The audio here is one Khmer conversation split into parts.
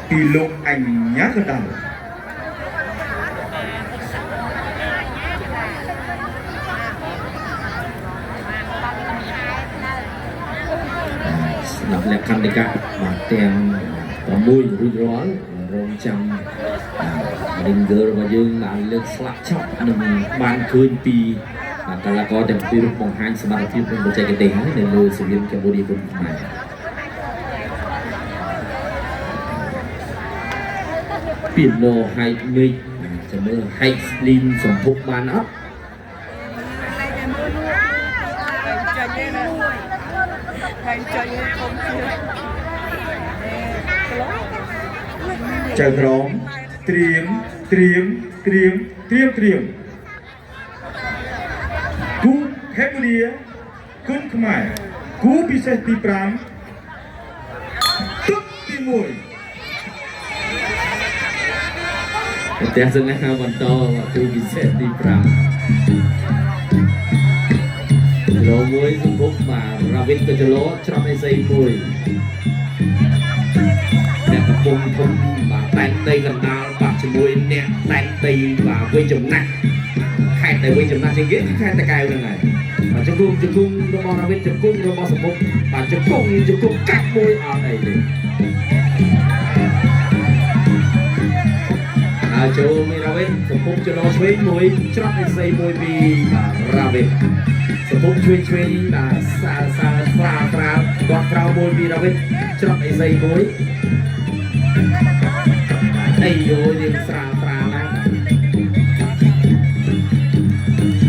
ពីលោកអញ្ញាកណ្ដាល ស្ដាប់លក្ខន្តិកៈបាទទាំង6រួចរាល់រងចាំ ringer របស់យើងបានលើកស្លាកឆាប់នឹងបានឃើញពីកីឡាករទាំងពីររូបបង្ហាញសមត្ថភាពនិងបច្ចេកទេសហើយនៅលើសង្វៀនកម្ពុជាគុនខ្មែរពីណូហៃមេកចាំមើលហៃស្លីមសម្ភុកបានអត់ ចេញទេណាហើយចេញធំជាង ចៅក្រមត្រៀមត្រៀមត្រៀមត្រៀមត្រៀមគូខេមបូឌាគុនខ្មែរគូពិសេសទី5ទឹកទី1 ផ្ទះសង្ហាបន្តគូពិសេសទី5លោមួយសម្ភុកបាទរ៉ាវិនក៏ចលោច្រត់អេសីមួយអ្នកកំពុងធំបាទតែងដីកណ្ដាលបាទជាមួយអ្នកតែងដីបាទវិញចំណាស់ខេត្តដែលវិញចំណាស់ជាងគេគឺខេត្តតាកែវហ្នឹងហើយបាទជង្គង់ជង្គង់របស់រ៉ាវិនជង្គង់របស់សម្ភុកបាទជង្គង់ជង្គង់កាច់មួយអត់អីទេ ហើយចូលមានរ៉ាវិនសម្ពុកចលោឆ្វេងមួយច្រត់អេសីមួយពីបាទរ៉ាវិនសម្ពុកឆ្វេងឆ្វេងបាទសាសាស្រាលស្រាលគាត់ក្រៅមួយពីរ៉ាវិនច្រត់អេសីមួយអីយោយើងស្រាលស្រាលណាស់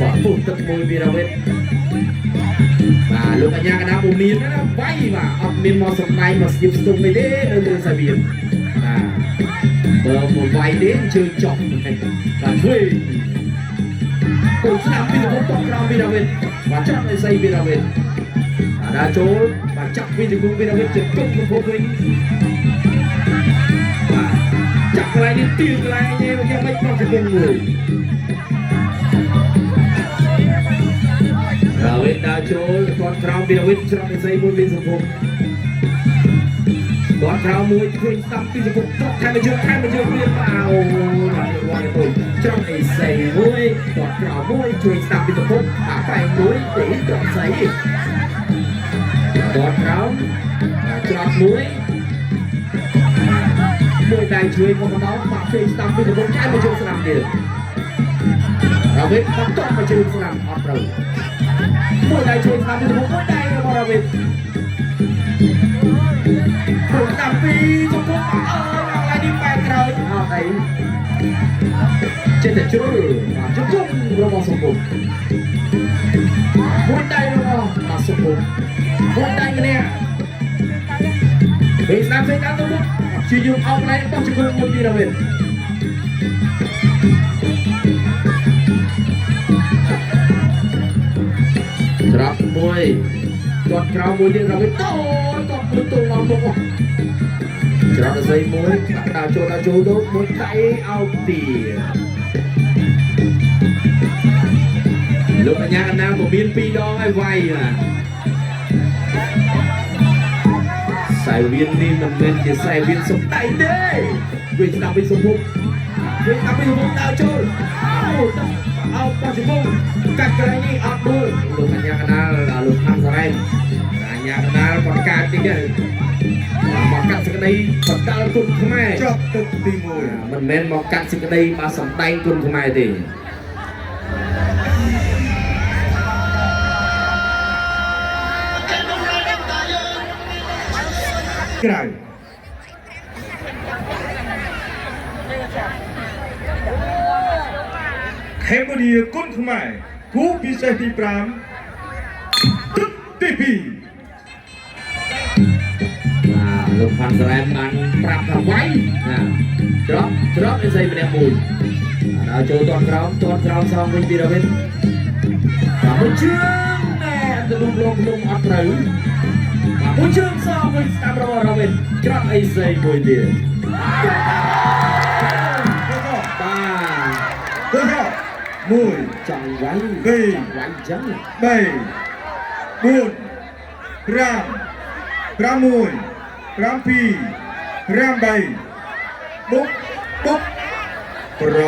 បាទពុះទឹកមួយពីរ៉ាវិនបាទលោកអញ្ញាកណ្ដាលពុំមានណាវាយបាទអត់មានមកសំដែងមកស្ទាបស្ទង់អីទេនៅលើសាវៀនបាទ បើមកវាយទេជើងចប់បាទជួយកូនស្នាមពីរតក្រោមពីរ៉ាវិនបាទចាប់អេសីពីរ៉ាវិនបាទដើរចូលបាទចាប់ពីជង្គង់ពីរ៉ាវិនជង្គង់ទៅវិញបាទចាប់កន្លែងនេះទាកន្លែងនេះមកយ៉ាងម៉េចប្រជង្គង់មួយរ៉ាវិនដើរចូលគាត់ក្រោមពីរ៉ាវិនច្រកអេសីមួយពីសង្គម គាត់ក្រៅមួយឃើញស្ដាប់ពីសង្គមត្រកថែមជើងថែមជើងវាបាអូបាទវ៉ាយទៅច្រកអេសីមួយគាត់ក្រៅមួយជួយស្ដាប់ពីសង្គមអាបែងមួយទេត្រកស្អីគាត់ក្រៅច្រកមួយមួយដៃជួយក៏មកដល់បាក់ជួយស្ដាប់ពីសង្គមថែមជើងស្ដាប់ទៀតរ៉ាវិតបន្តមកជើងស្ដាប់អត់ត្រូវមួយដៃជួយស្ដាប់ពីសង្គមមួយដៃរបស់រ៉ាវិត ព្រោះតាពីសង្គមអើយឡើយនេះបែកក្រោយអត់អីចេះតែជ្រុលបាទជង្គង់របស់សង្គមមួយដៃរបស់បាទសង្គមមួយដៃម្នាក់ពេលស្ដាប់ស្ដាប់ទៅមុខជាយើងអោបឡៃបោះជង្គង់មួយពីរវិញត្រាប់មួយទាត់ក្រោមមួយទៀតរវិញតូទាត់មួយទល់មកមុខច្រត់អស័យមួយដើរចូលដើរចូលទៅមួយដៃអោបទីលោកអញ្ញាកណ្ដាលមកមានពីរដងហើយវាយណាសែវៀននេះមិនមែនជាសែវៀនសំដៃទេវិញស្ដាប់វិញសំភពវិញស្ដាប់វិញសំភពដើរចូលអោអោបោះជង្គង់កាច់កន្លែងនេះអត់ដួលលោកអញ្ញាកណ្ដាលលោកផាន់សារ៉ែនអញ្ញាកណ្ដាលគាត់កើតតិចទៅមកកាត់សេចក្តីបដាល់គុណខ្មែរ ចប់ទឹកទី មិនមែនមកកាត់សេចក្តីមកសំដែងគុណខ្មែរទេ 1ក្រៅខេមបូឌាគុនខ្មែរគូពិសេសទី5ទឹកទី2 បាទលោកផាន់សារ៉ែនបានប្រាប់ថាវាយណាច្រកច្រកអីស្អីម្នាក់មួយដល់ចូលទាត់ក្រោមទាត់ក្រោមសងវិញពីរ៉ាវិនបាទមួយជើងណែទៅលុំលងលំអត់ត្រូវបាទមួយជើងសងវិញស្ដាប់របស់រ៉ាវិនច្រកអីស្អីមួយទៀតបាទ ទៅទៅ1 ចង់វាយចង់វាយអញ្ចឹង 3 4 5 6 7 8 8បុកបុកប្រ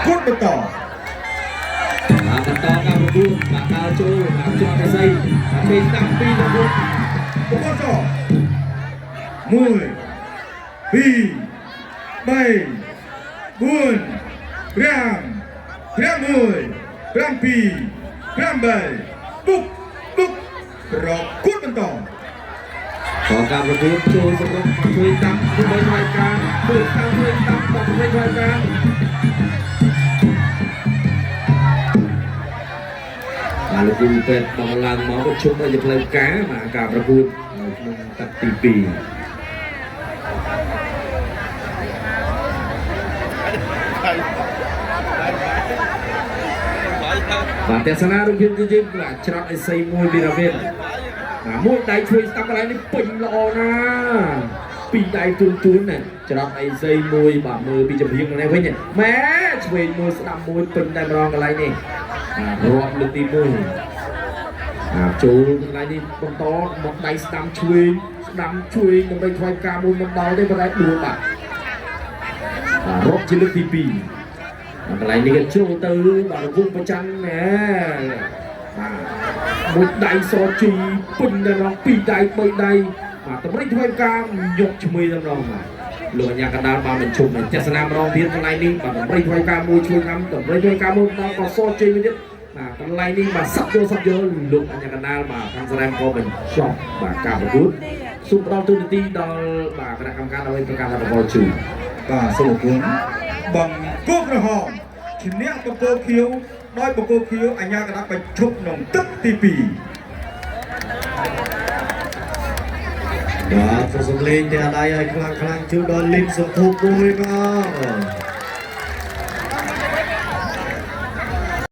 កួតបន្ត បាទបន្តការប្រកួតបាទដើរចូលបាទជាប់កសីបាទពេលតាំងពីប្រកួត បកស1 2 3 4 5 6 7 8បុកបុកប្រកួតបន្ត កងការប្រកួតចូលសម្រុកមកជួយតាំងដើម្បីថ្លៃការជួយតាំងជួយតាំងដើម្បីថ្លៃការបាទលោកគ្រូពេទ្យបងឡើងមកប្រជុំឲ្យផ្លូវការបាទការប្រកួតនៅក្នុងទឹកទី2បាទទស្សនារូបភាពយឺតៗបាទច្រត់អេសីមួយពីរ៉ាវិនបាទមួយដៃជួយស្ដាប់កន្លែងនេះពេញល្អណាស់ពីរដៃទួនទួនណាច្រត់អេសីមួយបាទមើលពីចំហៀងនេះវិញម៉ែឆ្វេងមួយស្ដាំមួយពេញតែម្ដងកន្លែងនេះបាទរាប់លើកទី1បាទចូលកន្លែងនេះបន្តមកដៃស្ដាំឆ្វេងស្ដាំឆ្វេងដើម្បីថ្វាយការមួយមិនដល់ទេប៉ុន្តែដួលបាទបាទរាប់ជាលើកទី2 កន្លែងនេះគេជ្រុលទៅបាទរវងប្រច័នណែបាទមួយដៃសជីពុនតែម្ដងពីរដៃបីដៃបាទតម្រិចធ្វើការយកឈ្មោះតែម្ដងបាទលោកអញ្ញាកណ្ដាលបានបញ្ឈប់ในទស្សនាម្ដងទៀតកន្លែងនេះបាទតម្រិចធ្វើការមួយជួយខាំតម្រិចធ្វើការមួយម្ដងក៏សជីមួយទៀតបាទកន្លែងនេះបាទសាប់យកសាប់យកលោកអញ្ញាកណ្ដាលបាទខាងស្រែមក៏បញ្ចប់បាទការប្រកួតសូមផ្ដល់ទូនាទីដល់បាទគណៈកម្មការដើម្បីប្រកាសលទ្ធផលជូន បាទសូមអរគុណបង្គោលក្រហមឈ្នះបង្គោលខៀវដោយបង្គោលខៀវអញ្ញាកណ្ដាលបញ្ឈប់ក្នុងទឹកទី2 បាទសូមសំលេងទាំងដៃឲ្យខ្លាំងខ្លាំងជូនដល់លីមសុភពមួយមក។